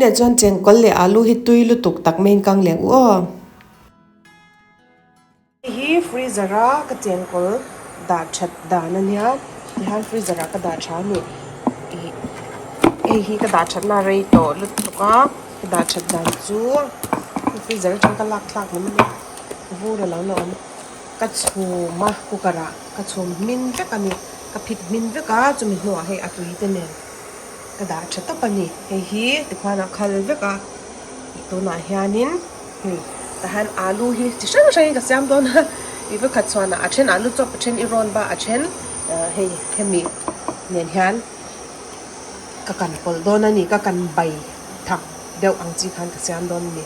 Tui nen chuan chengkawl leh alu hi tui lutuk tak maiin kang leh ang u aw. Hei hi freezer a ka chengkawl dah that dan a nia tihian freezer ah ka dah tha a ni ih hei hi ka dah that na rei tawh lutuk a ka dah that dan chu freezer atang ka lak thlak mai mai a vur a lo la awm ka chhum a cooker ah ka chhum hmin vek a ni ka phit hmin vek a chumi hnuah hei a tui te nen ka dah tha tawp a ni hei hi tikhuan a khal vek a tunah hianin. Hei tah hian alu hi chi hrang hrangin ka siam dawn a i vawikhat chhuanah a then alu chawp a then i rawn ba a then hei hemi nen hian ka kan pawlh dawn a ni ka kan bai thak deuh ang chi khan ka siam dawn a ni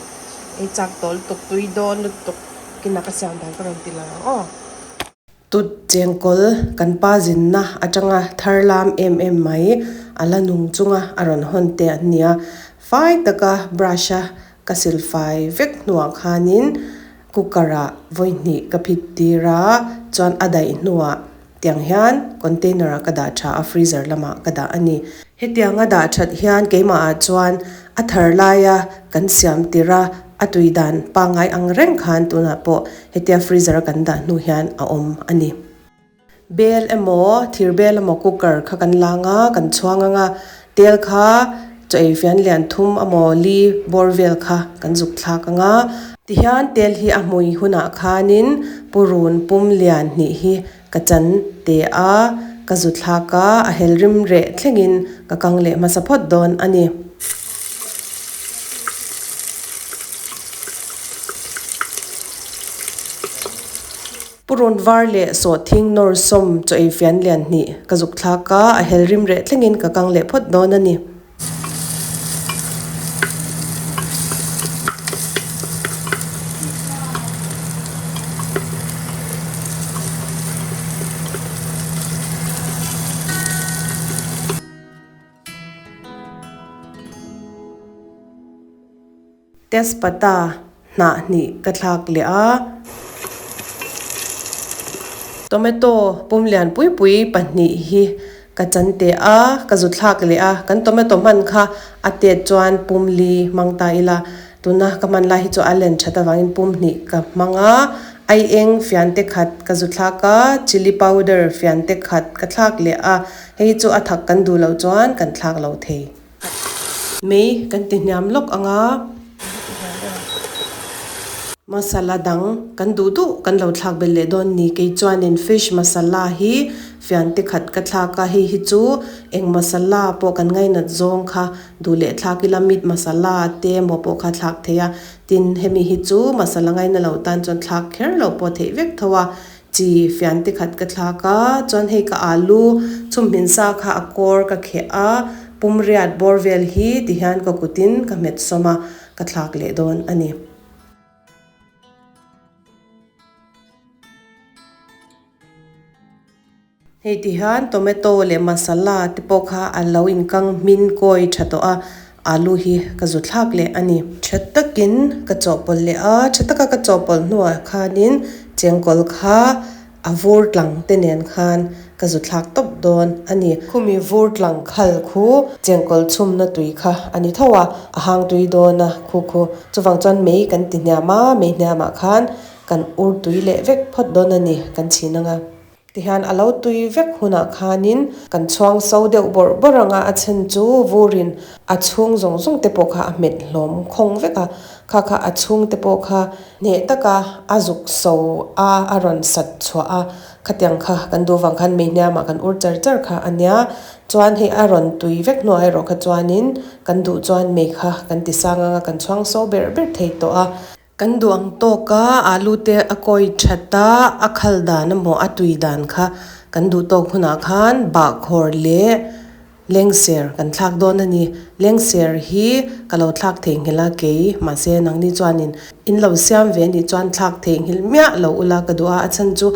ei chak tawh lutuk tui dawn lutuk kinah ka siam dan ka rawn ti lang ang aw. Tut chengkawl kan pa zinna atanga thar lam em em mai a la nung chunga a rawn hawn te an ni a fai taka brush a Ka silfai vek hnuah khanin cooker ah vawi hnih ka phit tir a, chuan a daih hnuah tiang hian container ah ka dah tha a, freezer lamah ka dah a ni. Hetianga dah that hian keimah ah chuan a thar laia kan siam tir a, a tui dan pangngai ang reng khan tunah pawh hetia freezer a kan dah hnu hian a awm a ni. Bel emaw thir bel emaw cooker kha kan lang a, kan chhuang ang a, tel kha chaw ei fian lian thum emaw li bawr vel kha kan zuk thlak ang a. Tihian tel hi a hmui hunah khanin purun pum lian hnih hi ka chan te a, ka zu thlak a, a hel rim reh thlengin ka kang leh hmasa phawt dawn a ni. Purun var leh sawhthing nawr sawm chaw ei fian lian hnih ka zuk thlak a, a hel rim reh thlengin ka kang leh phawt dawn a ni. Tespata hnah hnih ka thlak leh a. Tomato pum lian pui pui pahnih hi ka chan teh a, ka zu thlak leh a. Kan tomato hman kha a tet chuan pum li hmang ta ila, tuna ka hman lai hi chu a len that avangin pum hnih ka hmang a. Ai eng fian te khat ka zu thlak a, chilli powder fian te khat ka thlak leh a, hei chu a thak kan duh loh chuan kan thlak lo thei. Mei kan ti hniam lawk ang a, masala dang kan duh duh kan lo thlak belh leh dawn ni. Kei chuanin fish masala hi fian te khat ka thlak a, hei hi chu eng masala pawh kan ngainat zawng kha duh leh thlak ila meat masala te emaw pawh kha thlak thei a, tin hemi hi chu masala ngaina lo tan chuan thlak kher lo pawh theih vek tho a. Chi fian te khat ka thlak a, chuan hei ka alu chhumhmin sa kha a kawr ka kheh a, pumriat bawr vel hi ti hian ka kutin ka hmet sawm a, ka thlak leh dawn a ni. Hei ti hian tomato leh masala te pawh kha a lo inkang hmin kawi tha tawh a, alu hi ka zu thlak leh a ni. Tha takin ka chawhpawlh leh a, tha taka ka chawhpawlh hnuah khanin chengkawl kha a vur tlang te nen khan ka zu thlak tawp dawn a ni. Khumi vur tlang khal khu chengkawl chhumna tui kha a ni tho a, a hang tui dawn a khu khu. Chuvang chuan mei kan ti hniam a, mei hniamah khan kan ur tui leh vek phawt dawn a ni kan chhin ang a. Tihian a lo tui vek hunah khanin kan chhuang so deuh bawrh bawrh ang a, a chhan chu vurin a chhung zawng zawng te pawh kha a hmet hlawm khawng vek a, kha kha a chhung te pawh kha hneh taka a zuk so a, a rawn sat chhuah a, khatiang kha kan duh vang khan mei hniamah kan ur char char kha a nia. Chuan hei a rawn tui vek hnuah erawh kha chuanin kan duh chuan mei kha kan ti sang ang a, kan chhuang so berh berh thei tawh a. Kan duh ang tawk a, alu te a kawi that a, a khal dan emaw a tui dan kha kan duh tawk hunah khan bahkhawr leh lengser kan thlak dawn a ni. Lengser hi ka lo thlak theihnghilh a kei, mahse nangni chuanin in lo siam ve anih chuan thlak theihnghilh miah lo ula ka duh a, a chhan chu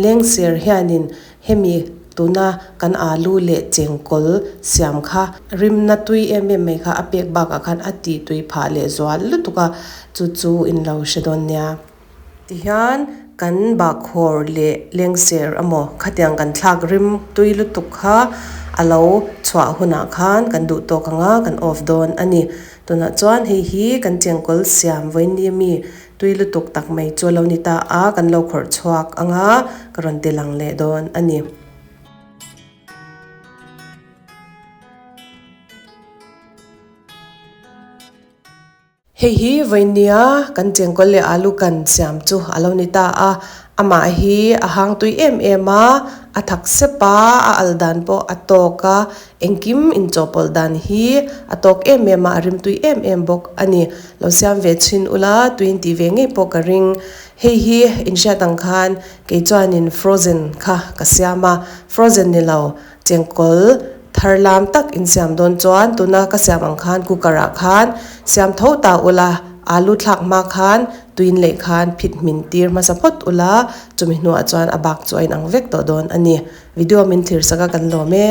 lengser hianin Hemi tuna kan alu leh chengkawl siam kha rimna tui em em mai kha a pek bakah khan a tih tui phah leh zual lutuk a, chu chu in lo hre dawn nia. Tihian kan bahkhawr leh lengser emaw khatiang kan thlak rim tui lutuk kha a lo chhuah hunah khan kan duh tawk ang a, kan off dawn a ni. Tunah chuan hei hi kan chengkawl siam vawiin mi tui lutuk tak mai chu a lo ni ta a, kan lo khawrh chhuak ang a, ka rawn ti lang leh dawn a ni. Hei hi vawinia kan chengkawl leh alu kan siam chu a lo ni ta a, amah hi a hang tui em em a, a thak sep a, a al dan pawh a tawk a, engkim inchawhpawlh dan hi a tawk em em a, a rim tui em em bawk a ni. Lo siam ve chhin ula tui in tih ve ngei pawh ka ring. Hei hi inhriat ang khan kei chuanin frozen kha ka siam a, frozen ni lo Chengkawl thar lam tak in siam dawn chuan tuna ka siam ang khan cooker ah khan siam tho ta ula, alu thlak hma khan tuin leh khan phit hmin tir hmasa phawt ula, chumi hnuah chuan a bak chu a inang vek tawh dawn a ni. Video min thlir sak a kan lawm e.